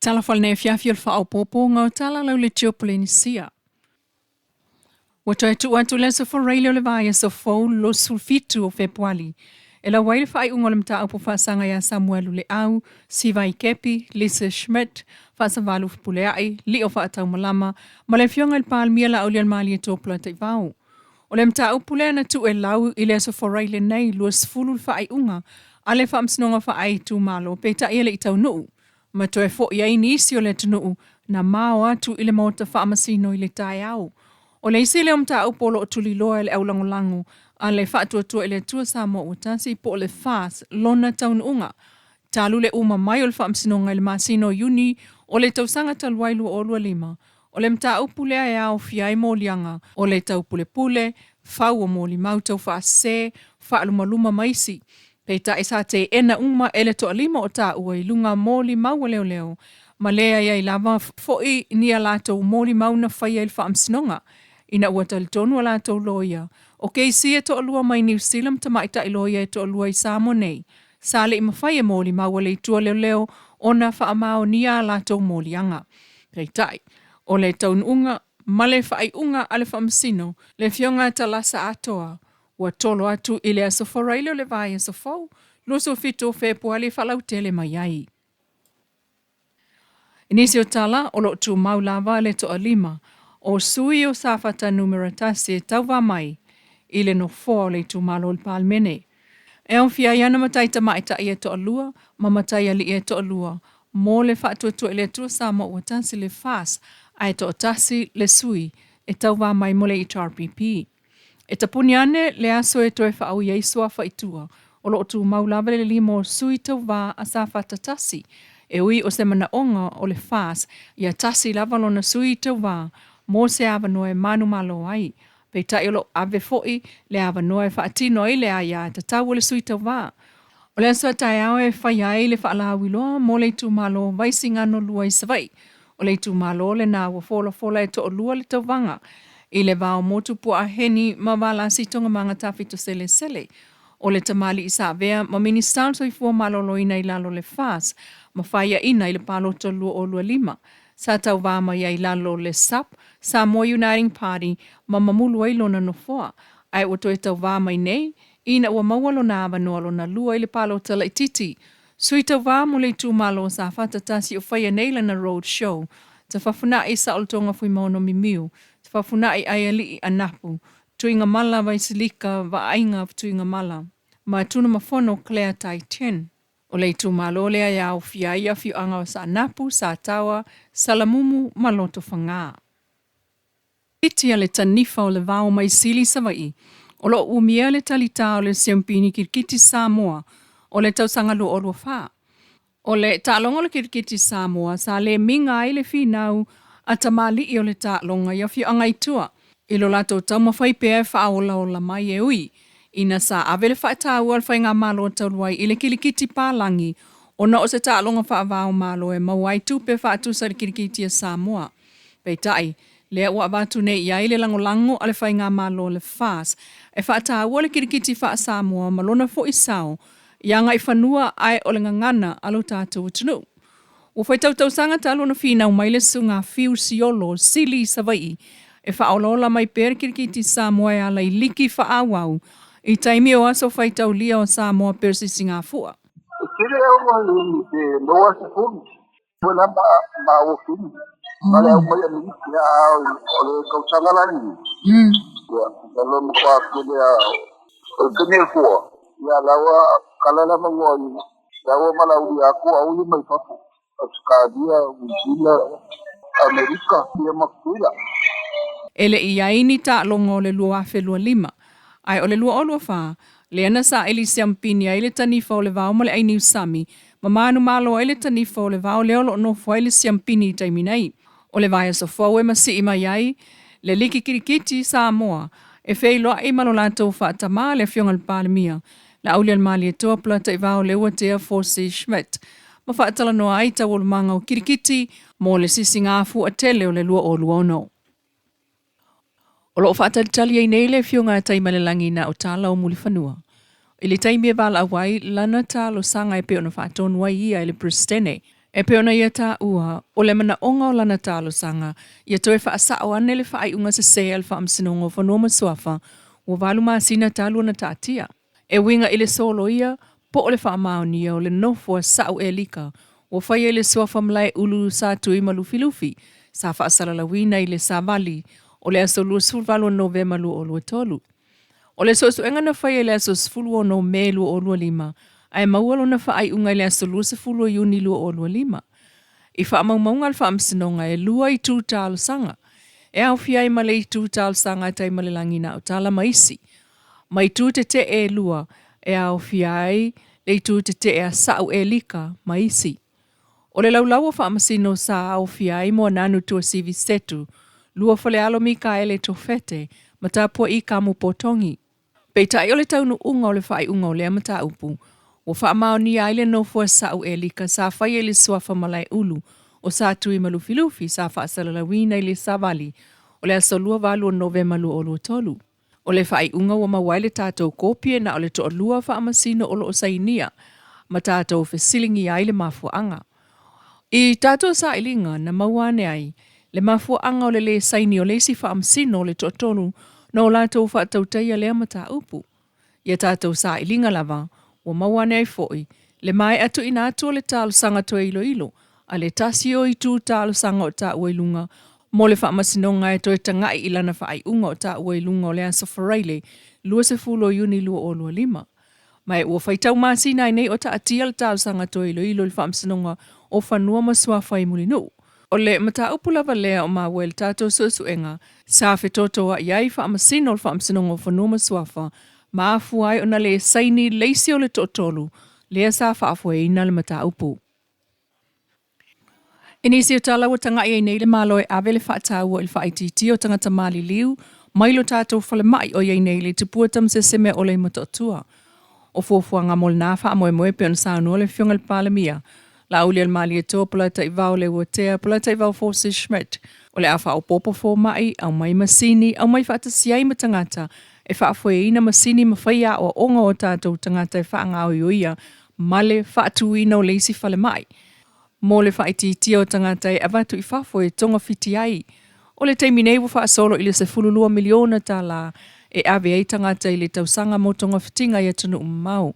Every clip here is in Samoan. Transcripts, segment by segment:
Talofa i lenei afiafi o le faaopoopoga o tala lauleitio Polenisia. Ua toe tuu atu le Aso Faraile o le vaiaso fou 27 o Fepuali e lau ai le faaiuga o le mataupu faasaga ia Samuelu Leau, Sivai Kepi, Lisa Schmidt, Faasavalu Fepuleai, Lio Faataumalama ma le Afioga i le Palemia Laaulialemalietoa Polataivao. O le mataupu lea na tuu e lau i le Aso Faraile nei 20 le faaiuga a le Faamasinoga Faaitumalo peitai e le i taunuu ma toe fo'i ai nisi o le atunuu na mao atu i le Maota Faamasino i le taeao. O le isi lea o mataupu o lo o tuliloa e le aulagolago a le Faatuatua i le Atua Samoa ua Tasi po o le FAST lona taunuuga talu le uma mai o le Faamasinoga i le masina o Iuni o le tausaga talu ai 2025. O le mataupu lea e aofia ai moliaga o le taupulepule, fau o molimau taufaasese, faalumaluma ma isi. Peitai sa teena uma e le toalima o taua i luga molimau a leoleo ma leai ai lava fo'i ni a latou molimau na faia i le Faamasinoga ina ua talitonu a latou loia o keisi e toalua mai Niu Sila ma tamaitai loia e toalua i Samoa nei sa le i mafai e molimau a le itu a leoleo ona faamaonia a latou moliaga. Peitai, o le taunuuga ma le faaiuga a le Faamasino, le Afioga a Talasa Atoa, ua tolo atu i le Aso Faraile o le vaiaso fou, 27 o Fepuari e faalautele mai ai. I nisi o tala, o lo o tumau lava le toalima o sui o Safata Numera 1 e tauva mai i le nofoa o le itumalo o le Palemene. E aofia ai ana matai tamaitai e toalua ma matai alii e toalua mo le Faatuatua i le Atua Samoa ua Tasi le FAST ae toatasi le sui e tauva mai mo le HRPP. E tapuni ane le aso e toe faaui ai suafa i tua, o lo o tumau lava le lima o sui tauva a Safata 1, e ui o se manaoga o le FAST ia tasi lava lona sui tauva mo se avanoa e manumalo ai. Peitai o lo o ave foi le avanoa e faatino ai le aia tatau o le sui tauva. O le aso a taeao e faia ai le faalauiloa mo le itumalo Vaisigano 2 i Savaii. O le itumalo lena ua folafola e toalua le tauvaga i le va o Motupuaaheni ma Valasi Togamaga Tafitoselesele. O le tamalii sa avea ma Minisita o le Soifua Maloloina i lalo o le FAST ma faiaina i le palota 2025 sa tauva mai ai i lalo o le SUPP, Samoa Uniting Party, ma mamulu ai lona nofoa, ae ua toe tauva mai nei ina ua maua lona avanoa lona lua i le palota laitiiti. Sui tauva mo le itumalo o Safata 1 o faia nei lana road show, Tafafuna'i Saolotoga Fuimaono Mimiu, Tafafuna'i Aialii Anapu, Tuigamala Vaisilika Vaaiga Tuigamala, ma Tunamafono Claire Tai Tin. O le itumalo lea e aofia ai afioaga o Saanapu, Sataoa, Salamumu ma Lotofaga. Iti a le tanifa o le vao mai Sili Savaii, o lo o umia le talitā o le Siampini Kirikiti Samoa o le tausaga 2024. O le taaloga o le Kirikiti Samoa sa le miga ai le finau a tamalii o le taaloga i afioaga i tua i lo latou taumafai pea e faaolaola mai e ui ina sa ave le faataua a le Faigamalo talu ai i le kilikiti palagi ona o se taaloga faava-o-Malo e maua ai tupe faatusa i le kilikiti a Samoa. Peitai, lea ua avatu nei i ai le lagolago a le Faigamalo le FAST e faataua le kilikiti faa-Samoa ma lona foi sao i agaifanua ae o le gagana a lo tatou atunuu. Ua faitau tausaga talu ona finau mai le Susuga a Fiu Siolo Sili i Savaii e faaolaola mai pea le kirikiti Samoa e ala i liki faaauau i taimi o aso faitaulia o Samoa pei o Sigafua. E tele au i te loa sefulu, ua la ma o fili, ma le au mai Amerika, a o le tausaga la lenei. Ia, na lo matua tele a o le taimi e fua, ia la ua kala lava ua la ua valaaulia atu au ia mai fafo, Ausetalia, Niu Sila, Amerika, ia ma Tutuila. E le i i ai ni taaloga o le 2025, ae o le 2024, lea na saili siampini ai le tanifa o le vao ma le ai niusami, ma manumalo ai le tanifa o le vao lea o lo o nofo ai le siampini i taimi nei. O le vaiaso fou e masii mai ai le Liki Kirikiti Samoa e feiloai ma lo latou faatamā le Afioga i le Palemia, Laaulialemalietoa Polataivao Leuatea Fosi Schmidt, ma faatalanoa ai taualumaga o kirikiti mo le sisigafua tele o le 2026. O lo o faatalitali ai nei le Afioga a Taimalelagi na o tala o Mulifanua i le taimi e valaau ai lana talosaga e pei ona faatonu ai ia e le Peresetene. E pei ona ia taua, o le manaʻoga o lana talosaga, ia toe faasao ane le faaiuga sesē a le Faamasinoga o Fanua ma Suafa ua 8 masina talu ona taatia. E uiga i le soloia po o le faamaonia o le nofo a Sa'u Elika ua faia i le suafa Malaeulu Sa Tui ma Lufilufi, sa faasalalauina i le Savali o le aso 28 o Novema 2023. O le suesuega na faia i le aso 16 Me 2025, ae maua lona faaiuga i le aso 20 o Iuni 2025. I faamaumauga a le Faamasinoga, e lua itu talosaga, e aofia ai ma le itu talosaga a Taimalelagi Nautala ma isi, ma itu tetee e lua e aofia ai le itu tetee a Sa'u Elika ma isi. O le laulau o Faamasino sa aofia ai Moananu Tuasivi Setu, Luafalealo Mikaele Tofete ma Tapua'i Kamu Potogi. Peitai o le taunuuga o le faaiuga o lea mataupu, ua faamaonia ai le nofo a Sa'u Elika sa faia i le suafa Malaeulu o Sa Tui ma Lufilufi sa faasalalauina i le Savali o le aso 28 o Novema 2023. O le faaiuga ua maua ai le tatou kopi e na o le toalua faamasino o lo o sainia ma tatou fesiligia ai le mafuaaga. I tatou sailiga na maua ane ai le mafuaaga o le lē saini o le isi faamasino o le toatolu na o latou faatautaia lea mataupu. Ia tatou sailiga lava ua maua ane ai foi le maea tuuina atu o le talosaga toe iloilo a le tasi o itu talosaga o taua i luga mo le faamasinoga e toe taga'i i lana faaiuga o taua i luga o le aso Faraile 20 o Iuni 2025. Ma e ua faitau masina ai nei o taatia le talosaga toe iloilo i le Faamasinoga o Fanua ma Suafa i Mulinuu. O le mataupu lava lea o maua i le tatou suesuega sa fetotoa'i ai faamasino o le Faamasinoga o Fanua ma Suafa ma afua ai ona lē saini le isi o le toatolu lea sa faafoeina le mataupu. I nisi o tala ua taga'i ai nei le Malo e ave le faataua i le faaitiitia o tagata maliliu mai lo tatou falemai o i ai nei le tupua tamasese mea ʻole i Motootua. O fuafuaga mo lena faamoemoe pei ona saunoa le Afioga i le Palemia, Laaulialemalietoa Polataivao Leuatea Polataivao Fosi Schmidt, o le a faaopoopo foma'i, aumai masini, aumai faatasi ai ma tagata e faafoeina masini ma faia aoaoga o tatou tagata e faagaoioia ma le faatuina o le isi falemai mo le faaitiitia o tagata e avatu i fafo e togafiti ai. O le taimi nei ua faasolo i le $12 miliona tālā e ave ai tagata i le tausaga mo togafitiga i atunuu mamao,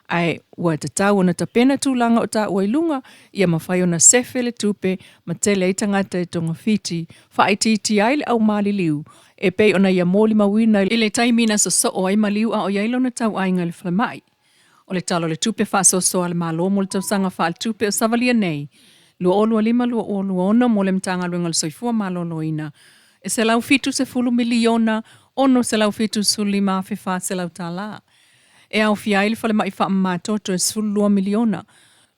ae ua tatau ona tapena tulaga o taua i luga ia mafai ona sefe le tupe ma tele ai tagata e togafiti, faaitiitia ai le au maliliu e pei ona ia molimauina i le taimi na sosoo ai maliu a o i ai lona tauaiga i le falemai. O le Tala o le Tupe Faasoasoa a le Malo mo le tausaga faaletupe o savalia nei, 2025/2026 mo le Matagaluega o le Soifua Maloloina, e $170 miliona $675,400 tala. E aofia ai le falemai faamamatoto e $12 miliona,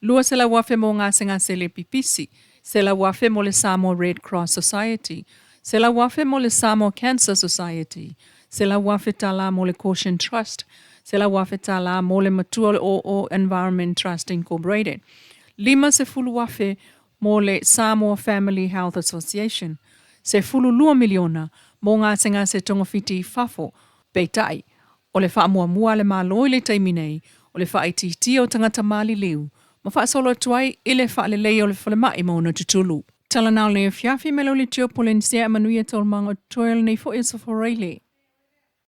$200,000 mo gasegase le pipisi, $100,000 mo le Samoa Red Cross Society, $100,000 mo le Samoa Cancer Society, $100,000 mo le Caution Trust, $100,000 mo le matua o le Oo Environment Trust Incorporated, $50,000 mo le Samoa Family Health Association, $12 miliona mo gasegase togafiti i fafo, peitai, o le faamuamua a le Malo i le taimi nei, o le faaitiitia o tagata maliliu ma faasolo atu ai i le faaleleia o le falemai ma ona tutulu. Tala na o lenei afiafi mai lau leitio Polenisia e manuia taualumaga o totoe o lenei foi aso Faraile.